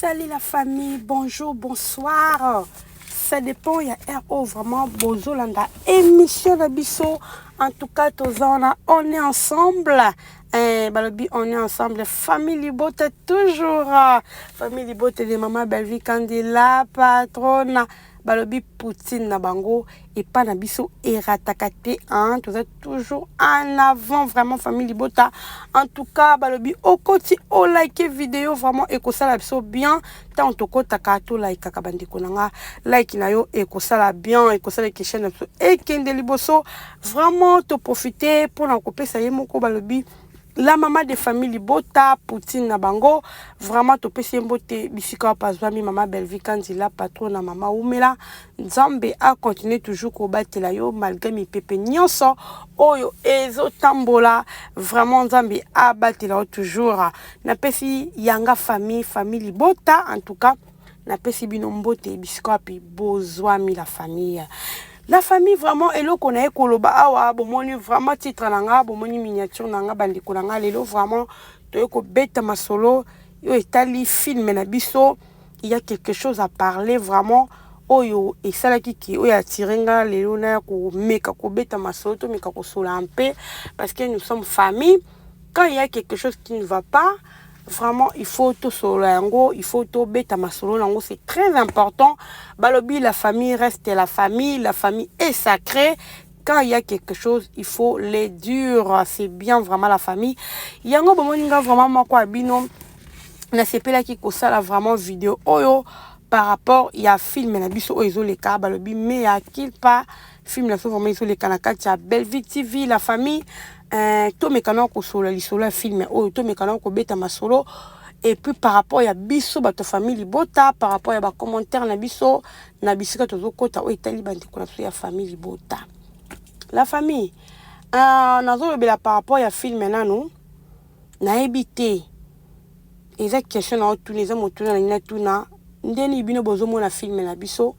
Salut la famille, bonjour, bonsoir. Ça dépend, il y a RO vraiment, bozolanda émission na biso. En tout cas, tozana, on est ensemble. Eh, balobi, on est ensemble. Famille Libota, toujours. Famille Libota de Maman Bellevue Kandi, la patronne. Balobi poutine na bango epa na biso erataka te, hein? Toza toujours en avant, vraiment, famille Libota. En tout cas, balobi okoti olike vidéo, vraiment ekosala biso bien. Ntango tokotaka, tolaikaka, bandeko na nga, like na yo ekosala bien, ekosala eke chaîne na biso ekende liboso. Vraiment, toprofite mpona kopesa ye moko, balobi la mama de famille Libota, poutine na bango. Vraiment, topesi ye mbote bisika wapi azwami. Mama Bellevue Kandi, la patron na mama umela, Nzambe acontinue toujours kobatela yo malgré mipepe nyonso oyo ezotambola. Vraiment, Nzambe abatela yo toujours. Napesi yanga famille, famille Libota, en tout cas napesi bino mbote bisika wapi bozwami, la famille, la famille. Vraiment, eloko na ye koloba awa, bomoni vraiment titre na nga, bomoni miniature na nga, bandeko na nga. Lelo vraiment toye kobeta masolo oyo etali film na biso. Il y a quelque chose à parler vraiment oyo esalaki ke oyo atire nga lelo naya komeka kobeta masolo, tomeka kosola mpe, parce que nous sommes famille. Quand il y a quelque chose qui ne va pas, vraiment il faut tosolola yango, il faut tobeta masolo yango, c'est très important. Balobi la famille reste la famille, la famille est sacrée. Quand il y a quelque chose, il faut les dire, c'est bien vraiment, la famille. Yango bomoni nga vraiment moko ya bino nasepelaki kosala vraiment vidéo oyo par rapport ya film na biso oyo ezoleka, balobi Mea Culpa. Film na biso vraiment ezoleka na kati ya Bellevue TV, la famille. Tomeka na kosolola lisolo ya film oyo, tomeka na kobeta masolo et puis par rapport ya biso bato famille Libota, par rapport ya bacommentaire na biso na bisika tozokɔta oyo etali bandeko na biso ya famille Libota, la famille. Nazolobela par rapport ya film nanu nayebi te, eza question na otuna, eza motuna na ngai natuna: ndeni bino bozomona film na biso?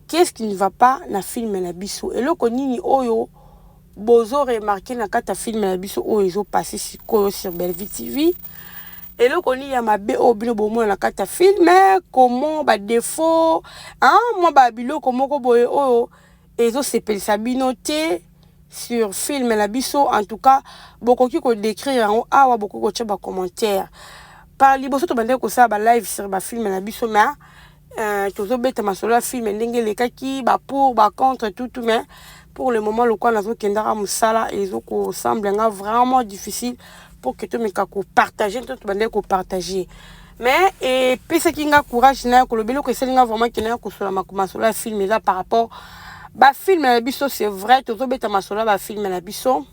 Qu'est-ce qui ne va pas na film na biso? Eloko nini oyo bozo remarquer na kati ya film na biso oyo ezopase sikoyo sur Bellevue TV? Eloko nini ya mabe oyo bino bomona na kati ya film? Comment badéfaut, mwa babiloko moko boye oyo ezosepelisa bino te sur film na biso? En tout cas, bokoki kodécrire yango awa, bokoki kotia bacommentaire. Par liboso tobandaki kosala balive sur bafilm na biso, mais tozobeta masolo ya film ndenge elekaki, bapour, bacontre, tutu. Mais pour le moment, lokola nazokendaka mosala, ezokosemble nga vraiment difficile pour que tomeka kopartage to tobandaki kopartage. Mais epesaki nga courage na ya koloba eloko esali nga vraiment kende ya kosola masolo ya film eza par rapport bafilm na biso. C'est vrai, tozobeta masolo ya bafilm na biso.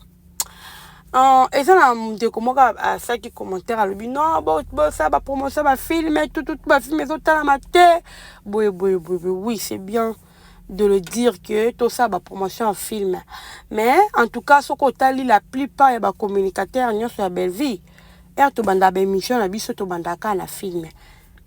Eza na ndeko moko asalaki commentaire, alobi: non, bosala bapromotion bafilm tututu, bafilm ezotalama te, boye boye boye. Oui, c'est bien de le dire que tosala bapromotion ya film, mais en tout cas soki otali la plupart ya bacommunicateur nyonso ya Bellevue, ere tobanda baémission na biso, tobandaka na film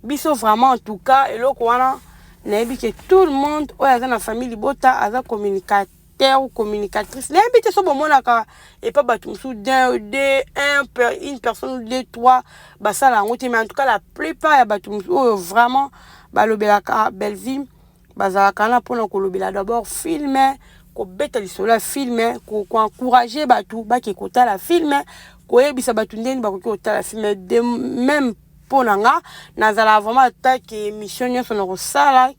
biso. Vraiment, en tout cas eloko wana nayebi ke tout le monde oyo aza na famille Libota aza communicateur ou communicatrice. Nayebi te so bomonaka epa bato mosusu d'un, deux, un, une personne ou deux, trois basala yango te, mais en tout cas la plupart ya bato mosusu oyo vraiment balobelaka Bellevue bazalaka wana mpona kolobela d'abord film, kobeta lisolo ya film, koencourage bato bake kotala film, koyebisa bato ndeni bakoki kotala film. De même mpo na nga, nazala vraiment atake émission nyonso na kosala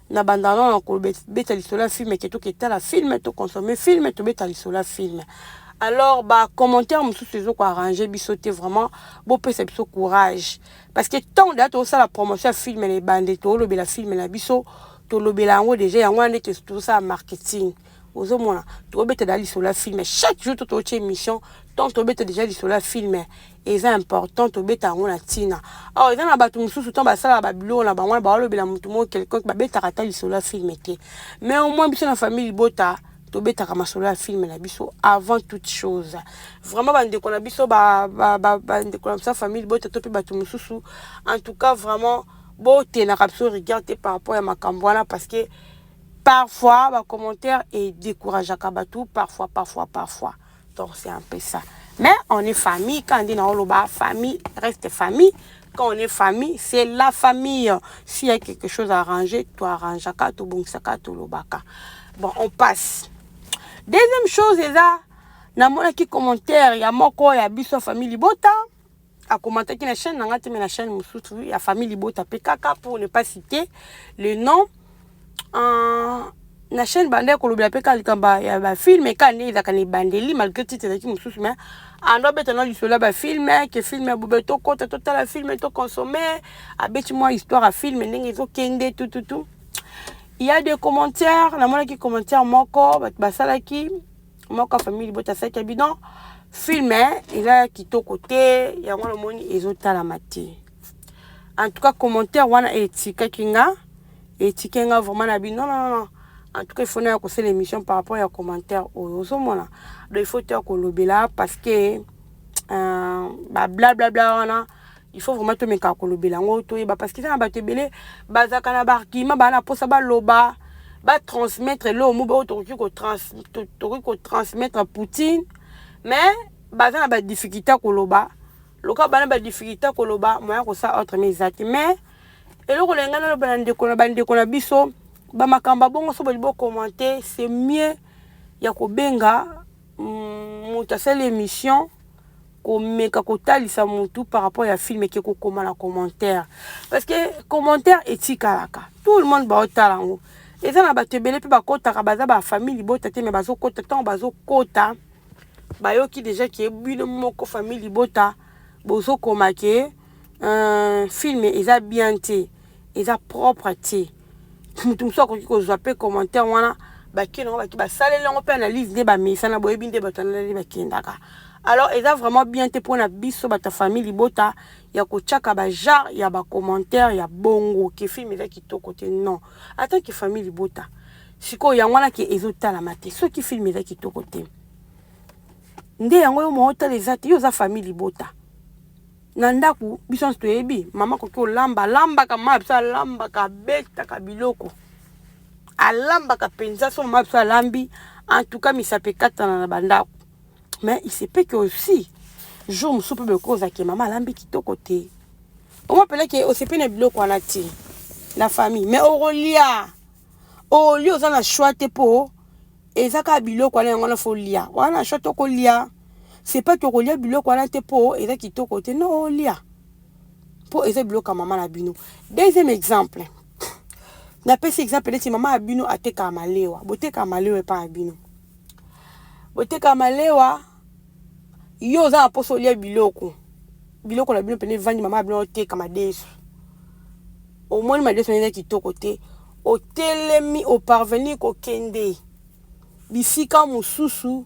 na bandana na kobeta lisolo ya film, ke toketala film, tokonsome film, tobeta lisolo ya film. Alors bacommentaire mosusu ezokoarrange biso te. Vraiment, bopesa biso courage, parce que ntango deya tozosala promotion ya film na ebande, tolobela film na biso, tolobela yango déjà. Yango wana nde tozosala marketing. Ozomona tobeta déjà lisolo ya film chaque jour, to totia émission, donc tobeta déjà lisolo ya film. Eza important tobeta yango na ntina. Or eza na bato mosusu, ntango basalaka babiloko na bango wana, baolobela motu moko quelconque, babetaka ata lisolo ya film te. Mais au moins biso na famille Libota tobetaka masolo ya film na biso avant toute chose. Vraiment, bandeko na biso, bandeko na biso ya famille Libota to mpe bato mosusu, en tout cas vraiment botenaka biso rigueur te par rapport ya makambo wana, parce que parfois bacommentaire edécourageaka bato, parfois, parfois, parfois. Donc c'est un peu ça, mais on est famille. Quand nde naoloba, famille reste famille. Quand on est famille, c'est la famille. S'il y a quelque chose à arranger, toarrangeaka, tobongisaka, tolobaka. Bon, on passe. Deuxième chose, eza namonaki commentaire ya moko ya biso famille libota, akommentaki na chaîne na nga te, mais na chaîne mosusu ya famille libota mpe kaka, pour ne pas citer le nom. Na chaîne bande kolobela mpe kaka likambo ya bafilm, kaka nde ezalaka na ebandeli, malgré titre ezalaki mosusu, mais ando abeta na lisolo ya bafilm, ke film ya bobe, tokɔta, totala film, toconsommer. Abeti mwa histoire ya film ndenge ezokende, tututu. Il y a des commentaires, namonaki commentaire moko bato basalaki, moko ya famille libota asalaki abi non, film eza kitoko te, yango namoni ezotalama te. En tout cas, commentaire wana etikaki nga, etiki nga vraiment na bi non, non, non. En tout cas, il faut naya kosala émission par rapport ya commentaire oyo ozomona. Donc il faut toya kolobela, parce que bablablabla wana, il faut vraiment tomeka kolobela yango, toyeba, parce que eza na bato ebele bazalaka na baargument, baa na mposa baloba, batransmettre eloko mo oyo tokoki kotransmettre Poutine, mais baza na badifficulté ya koloba. Loka bana badifficulté ya koloba, moyen kosala autre mais eza te. Mais eloko na ngai naloba na ndeko na bandeko na biso, bamakambo bongo, so bolingi bocommenter, c'est mieux ya kobenga moto asali émission, komeka kotalisa motu par rapport ya film, eke kokoma na commentaire, parce que commentaire etikalaka, tout le monde baotala yango. Eza na bato ebele mpe bakɔtaka, baza bafamille libota te, mais bazokɔta. Ntango bazokɔta, bayoki déjà ke bino moko famille libota bozokoma ke film eza bien te, eza propre te. Motu mosusu akoki kozwa mpe commentaire wana, bakende yango, baki basaleli yango mpe analyse nde bamesana. Boyebi nde bato analyse bakendaka. Alors eza vraiment bien te mpona biso bato ya famille libota ya kotiaka bagenre ya bacommentaire ya bongo, ke film eza kitoko te. Non, en tant que famille libota, sikoyo yango wana ke ezotalama te. Soki film eza kitoko te, nde yango yo mootala eza te. Yo oza famille libota na ndako, biso nyonso toyebi mama koki olamba, alambaka. Mama biso alambaka, abetaka biloko, alambaka mpenza. So mama biso alambi, en tout cas misapo ekatana na bandako. Mais il se peut que aussi jour mosusu mpe bekozaki mama alambi kitoko te, omwa peleke osepe na biloko wana te na famille, mais okolia, okolia, oza na choix te, mpo eza kaka biloko wana, yango wana faut lia wana, na choix te, okolia. C'est pas que okolia biloko wana te mpo eza kitoko te. Non, olia mpo eza biloko ya mama na bino. Deuxième exemple, napesi exemple neti mama ya bino atekaka malewa. Botekaka malewa epai ya bino, botekaka malewa. Yo oza na mposa olia biloko, biloko na bino pene evandi, mama ya bino oteka madesu, omoni madesu eza kitoko te, otelemi, oparvenir kokende bisika mosusu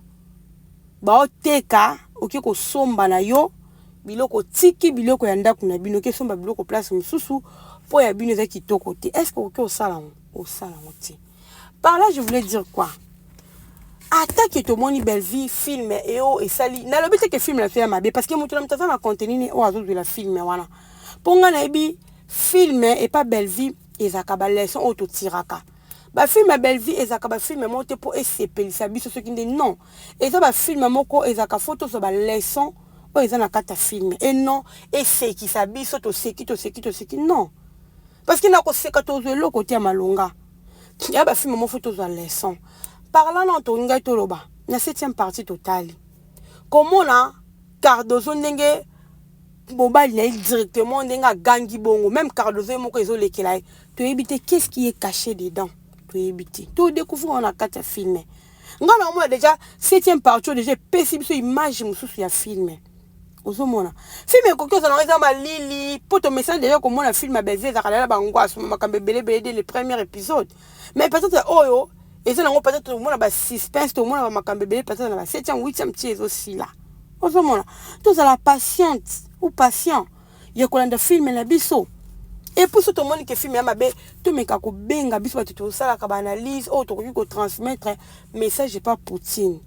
baoteka, oke kosomba na yo biloko, otiki biloko ya ndako na bino, oke somba biloko place mosusu mpo ya bino eza kitoko te. Est ce que okoki osala yango? Osala yango te. Par là, je voulais dire quoi? Ata ke tomoni Bellevue film eo esali, nalobi te ke film na biso ya mabe, parce que moto na moto aza na contenu nini oyo azozwela film wana. Mpo ngai nayebi film epa Bellevue ezalaka baleçon oyo totiraka. Bafilm ya Bellevue ezalaka bafilm moko te mpo esepelisa biso soki nde. Non, eza bafilm moko ezalaka faut tozwa baleçon oyo eza na kati ya film, e non esekisa biso, toseki, toseki, toseki. Non, parce que na koseka tozwa eloko te ya malonga. Ya bafilm moko faut tozwa leçon. Par là, na tolingai toloba na septième partie, totali komona Cardozo ndenge mobali na ye directement, ndenge agangi bongo, même Cardozo ye moko ezolekela ye. Toyebi te qu'est-ce qui est caché dedans, toyebi te, todécouvrir wana na kati ya film. Ngai na omona déjà septième partie oyo déjà epesi biso image mosusu ya film. Ozomona film ekoki ozala ngo eza malili, mpo tomesana déjà komona film ya Bellevue ezalaka lela bangwaso, makambo ebele ebele dès le premier épisode. Mais peut-être oyo eza nango, peut-être tomona basuspense, tomona bamakambo ebele, peut-être na ba septième, huitième ti ezosila. Ozomona, tozala patiente ou patient ya kolanda film na biso. Et puis so tomoni ke film ya mabe, tomeka kobenga biso bato tosalaka baanalyse oyo tokoki kotransmettre message epa Poutine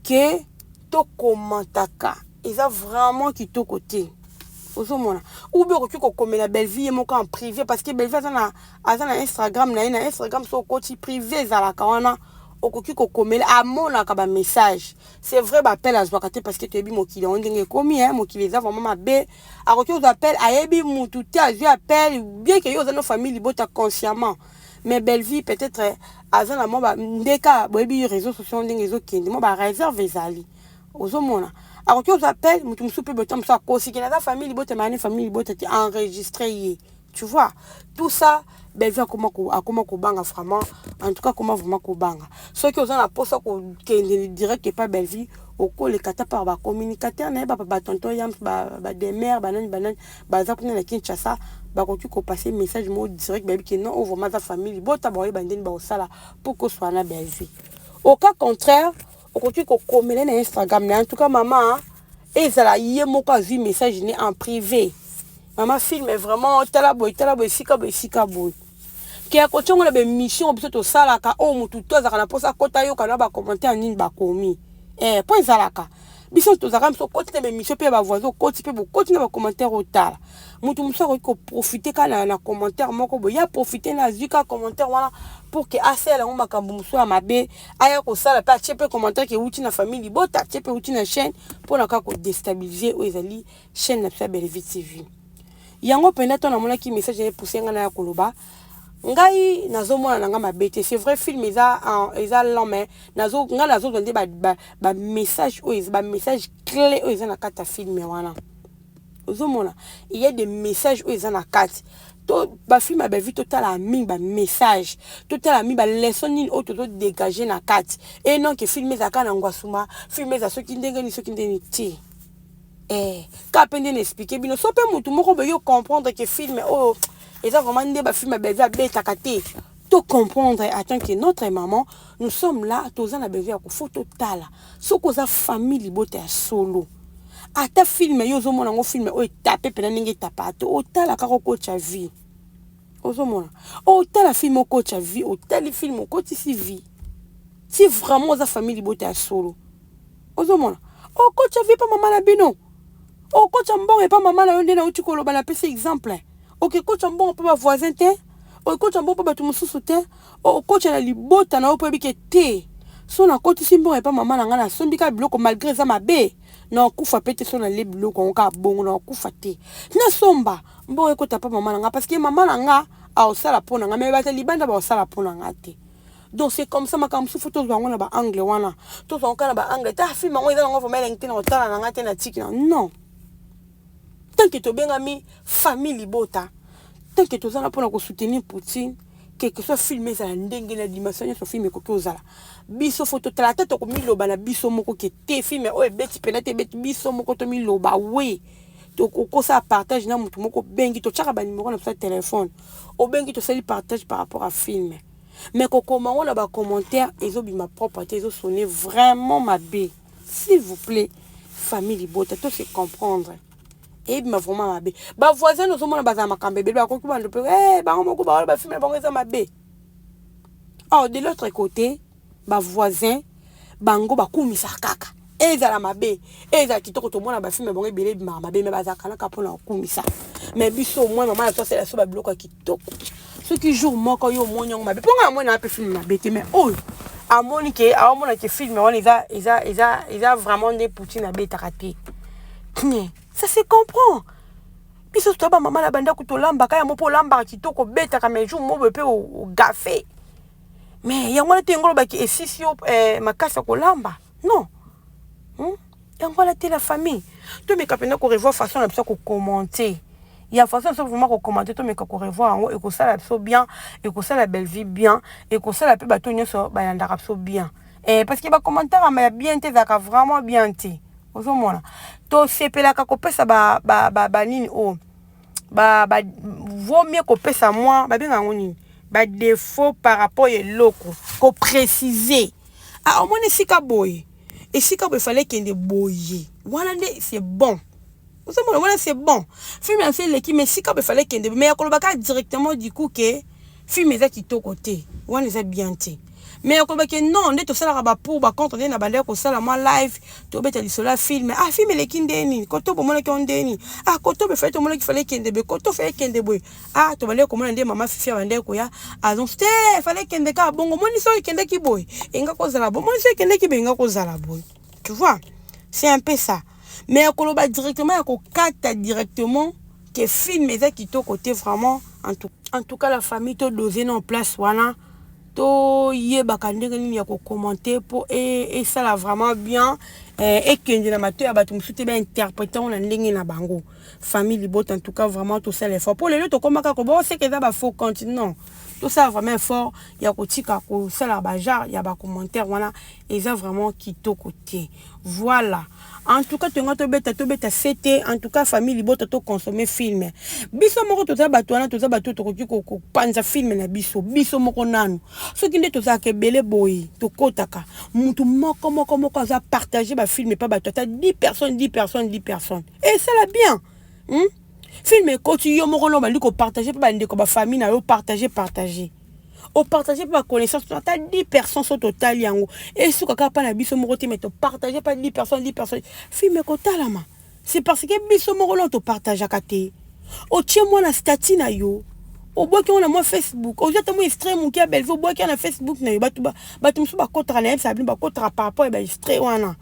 ke tokomantaka eza vraiment kitoko te. Ozomona, ou bien okoki kokomela Bellevue ye moko en privé, parce que Bellevue aza na Instagram na ye. Na Instagram, so okoti privé, ezalaka wana. Okoki kokomela, amonaka bamessage. C'est vrai, baappel azwaka te, parce que toyebi mokili yango ndenge ekomi. Mokili eza vraiment mabe. Akoki kozwa appel, ayebi mutu te, azwi appel, bien que yo oza no famille libota consciemment, mais Bellevie peut-être aza na mwa ndeka. Boyebi réseau sociaux ndenge ezokende, mwa baréserve ezali. Ozomona, akoki kozwa appel, motu mosusu mpe bota mosusu akosikela, aza famille libota, mayani famille libota te, enregistre ye. Tu vois tout ça, Bellevie akoma kobanga vraiment. En tout cas, akoma vraiment kobanga. Soki oza na mposa kokende direct epa Bellevie, okoleka ta par bacommunicateur na ye, batonton yams, bademer, banani banani baza kuna na Kinshasa, bakoki kopasser message moko direct. Bayebi ke non, oyo vraiment aza famille libota, baoyeba ndeni baosala mpo koswana na Bellevie. Au cas contraire, okoki kokomela na Instagram na. En tout cas, mama, ezala ye moko azwi message ne en privé: "Mama, film vraiment, tala boye, tala boye, esika boye, esika boye." Ke ya kotiongo na baémission biso tosalaka oyo, motu to azalaka na mposa akota, yoka na bacommentaire nini bakomi, mpo ezalaka biso tozalaka, biso okoti na baémission mpe ya bavoisin, okoti mpe bokoti na bacommentaire, otala motu mosusu akoki koprofiter kaka na commentaire moko boye, ya profite na azwi kaka commentaire wana pour que asala yango makambo mosusu ya mabe, aya kosala mpe, atie mpe commentaire ke euti na famille libota, atie mpe euti na chaîne, mpona kaka kodéstabiliser oyo ezali chaîne na biso ya Bellevie TV. Yango mpenza to namonaki message epousse ngai na ya koloba. Ngai nazomona na ngai mabe te. C'est vrai, film eza lent, mais ngai nazozwa nde bamessage oyo, bamessage clé oyo eza na kati ya film wana. Ozomona, il y a des messages oyo eza na kati. To bafilm ya Bellevie, totala mingi bamessage, totala mingi baleçon nini oyo tozodégage na kati. E non ke film ezalaka na ngwasuma, film eza soki ndenge nini, soki ndenge nini te. Kaka mpe nde na expliquer bino. So mpe motu moko boye comprendre ke film oyo eza vraiment nde bafilm ya Bellevie abetaka te. To comprendre, en tant que notre maman, nous sommes là, toza na besoin ya kofo totala. Soki oza famille libota ya solo, ata film yo ozomona yango, film oyo etape mpena ndenge etapa te, otala kaka, okotya vie. Ozomona, otala film, okotya vie, otali film, okotisi vie. Si vraiment oza famille libota ya solo, ozomona, okotya vie mpa mama na bino, okotya mbongo epa mama na yo. Nde nauti koloba, napesi exemple. Okekotya mbongo mpo bavoisin te, okotya mbongo mpo bato mosusu te, okotya na libota na yo, mpo oyebike te, so nakotisi mbongo epa mama na ngai, nasombi kaka biloko, malgré eza mabe, nakokufa pe te. So nalie biloko yango kaka bongo, nakokufa te. Nasomba, mbongo ekota mpa mama na nga, parce que mama na nga aosala mpo na nga, mais bato libanda baosala mpo na nga te. Donc c'est comme ça. Makambo mosusu tozwa yango na baangle wana, tozwa yango kaka na baangle te. Film yango eza nango vraiment elengi te, na kotala na nga te, na tiki na non. Tant que tobengami famille libota, tant que toza na mpona kosoutenir Poutine, quelque soit film ezala ndenge na dimension nyonso, film ekoki ozala, biso fo totala te. Tokomiloba na biso moko ke te, film oyo ebeti mpena te, ebeti. Biso moko tomiloba we, tokosala partage na motu moko, obengi, totiaka banimero na biso ya telefone, obengi, tosali partage par rapport à film. Mais kokoma yango na bacommentaire, ezobima propre te, ezosonner vraiment mabe. S'il vous plaît, famille libota, to se comprendre, eyebima vraiment mabe. Bavoisin ozomona bazala makambo ebele, bakoki bando mpe bango moko baola bafilm na bango eza mabe. Or de l'autre côté, bavoisin bango bakumisaka kaka, ezala mabe, ezala kitoko. Tomona bafilm bango ebele ebimaka mabe, mais bazalaka naka mpona kokumisa. Mais biso au moins, mama na biso asala so babiloko ya kitoko. Soki jour moko yo omoni yango mabe, mpo nga namoni na mpe film mabe te, mais oyo amoni ke aomona ke film wana eza vraiment nde Poutine abetaka te, ça se comprend. Biso toya bamama na bandako, tolambaka yango mpo olambaka kitoko, obetaka, mais jour moko boye mpe ogafe. Mais yango wana te, yango olobaki esisi yo makasi ya kolamba, non? Yango wana te. La famille, tomeka mpenza korevoir façon na biso ya kocommenter, ya façon biso vraiment kocommenter. Tomeka korevoir yango, ekosala biso bien, ekosala Bellevie bien, ekosala mpe bato nyonso balandaka biso bien, parce que bacommentaire ya bien te ezalaka vraiment bien te. Ozomona, tosepelaka kopesa banini oyo vaut mieux kopesa mwa, babenga yango nini, badéfaut par rapport ya eloko, koprécise: "Ah, omoni esika boye, esika boye fallait ekende boye." Wana nde c'est bon. Ozomona, wana c'est bon. Film na biso eleki, mais esika boye fallait ekende. Mais ya koloba kaka directement du coup ke film eza kitoko te, wana eza bien te. Mais okolobaki non, nde tosalaka bapour, bacontre, nde na bandaki kosala mwa live, tobeta lisolo ya film. Ah, film eleki ndeni, koto bomonaki yo ndeni. Ah, koto befale tomonaki, fale ekende boye, koto fale ekende boye. Ah, tobandaki komona nde mama Fifi abandaki koya annonce te, fale ekende kaka bongo. Moni soki ekendeki boye, enga kozala boye. Moni soki ekendeki boye, enga kozala boye. Tu vois, c'est un peu ça. Mais ya koloba directement, ya kokata directement ke film eza kitoko te, vraiment, en tout cas, la famille, todose na place wana, toyebaka ndenge nini ya kocommenter mpo esala vraiment bien, ekende na matoi ya bato mosusu te, bainterpréter ngo na ndenge na bango. Famille libota, en tout cas, vraiment, tosala effort mpo lelo tokomaka koba oseka eza bafaux compte. Non, tosala vraiment effort ya kotika kosala bagenre ya bacommentaire wana, eza vraiment kitoko te. Voilà, en tout cas, tonga tobeta, tobeta sete. En tout cas, famille libota, toconsommer film. Biso moko toza bato wana, toza bato tokoki kopanza film na biso, biso moko nanu. Soki nde tozalaka ebele boye, tokɔtaka mutu moko moko moko aza partage bafilm epa bato, ata 10 personnes, 10 personnes, 10 personnes, esala bien, Film ekoti, yo moko no obandi kopartage mpe bandeko, bafamille na yo, partage, partage, opartage mpe baconnaissance, ata 10 personnes. So totali yango, esuka kaka mpa na biso moko te, mais topartage mpa 10 personnes, 10 personnes, film ekotalama. C'est parce que biso moko no topartageaka te. Otie mwana statut na yo, obwaki yango na mwa Facebook, ozwi ata mwa extrait moke ya Bellevue, obwaki ya na Facebook na yo. Bato mosusu bakɔtaka na yebisa bino, bakɔtaka par rapport ya baextrait wana.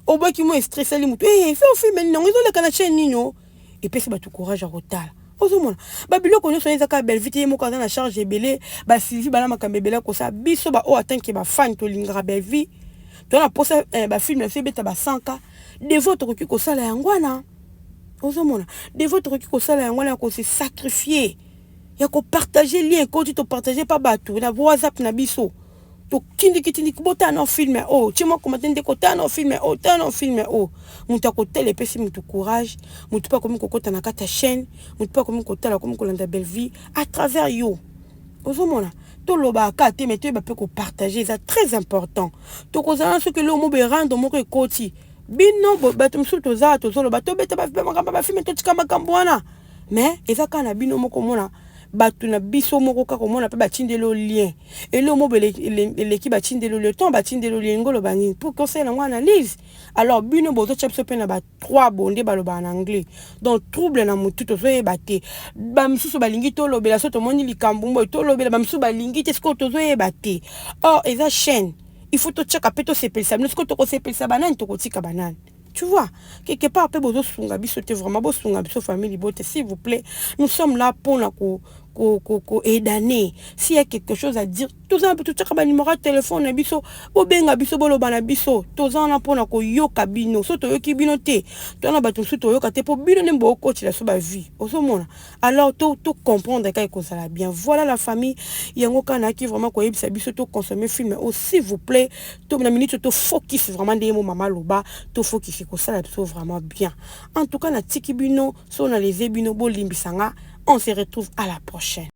Obwaki mwa extrait, esali motu fe ofilme nini yango, ezoleka na chaîne nini o, epesi bato courage ya kotala. Ozomona babiloko nyonso eza kaka Bellevue te, ye moko aza na charge ebele, baSylvie bana makambo ebele kosala. Biso baoyo atanke bafani, tolingaka Bellevue, toza na mposa bafilm na biso ebeta basanka devoir. Tokoki kosala yango wana, ozomona, devoir tokoki kosala yango wana ya kose sacrifier, ya kopartage lien ekoti, topartage pa bato na WhatsApp na biso, tokindiki tindiki, botala na film oyo, tie mwa commentaire, ndeko, tala na film oyo, tala na film oyo. Moto akotala, epesi moto courage, moto mpe akomi kokɔta na kati ya chaîne, moto mpe akomi kotala, akomi kolanda Bellevue à travers yo. Ozomona, tolobaka te, mais toyeba mpe kopartage, eza très important. Tokozala soki eloko mo berando moko ekoti bino bato mosusu, toza tozoloba, tobeta makambo bafilm, totika makambo wana, mais eza kaka na bino moko. Omona bato na biso moko kaka, omona mpe batindeli o lien, eloko moko eleki, batindeli o lien, ntongo batindeli o lien, ngoloba nini pour kosala yango analyse. Alors bino bozotya biso mpe na ba trois bonde, balobaka na anglais, donc trouble na motu, tozoyeba te. Bamisusu balingi tolobela, so tomoni likambo boye tolobela, bamisusu balingi te. Sikoyo tozoyeba te. Or eza chaîne, il faut totiaka mpe tosepelisa bino. Sikoyo tokosepelisa banani, tokotika banani? Tu vois, quelque part mpe bozosunga biso te. Vraiment, bosunga biso, famille libote, s'il vous plaît. Nous sommes là mpona ko koaidana. S'il y a quelque chose à dire, toza mpe totiaka banimero ya telefone na biso, bobenga biso, boloba na biso. Toza wana mpona koyoka bino. So toyoki bino te, toza na bato mosusu toyoka te, mpo bino nde bokotela so bavie. Ozomona, alors tocomprendre kaka, ekozala bien. Voilà, la famille, yango kaka nayaki vraiment koyebisa biso, toconsommer film oyo, s'il vous plaît. To na minute tofocus vraiment ndenge mo mama aloba, tofocus, ekosala biso vraiment bien. En tout cas, natiki bino, so naleze bino, bolimbisa nga. On se retrouve à la prochaine.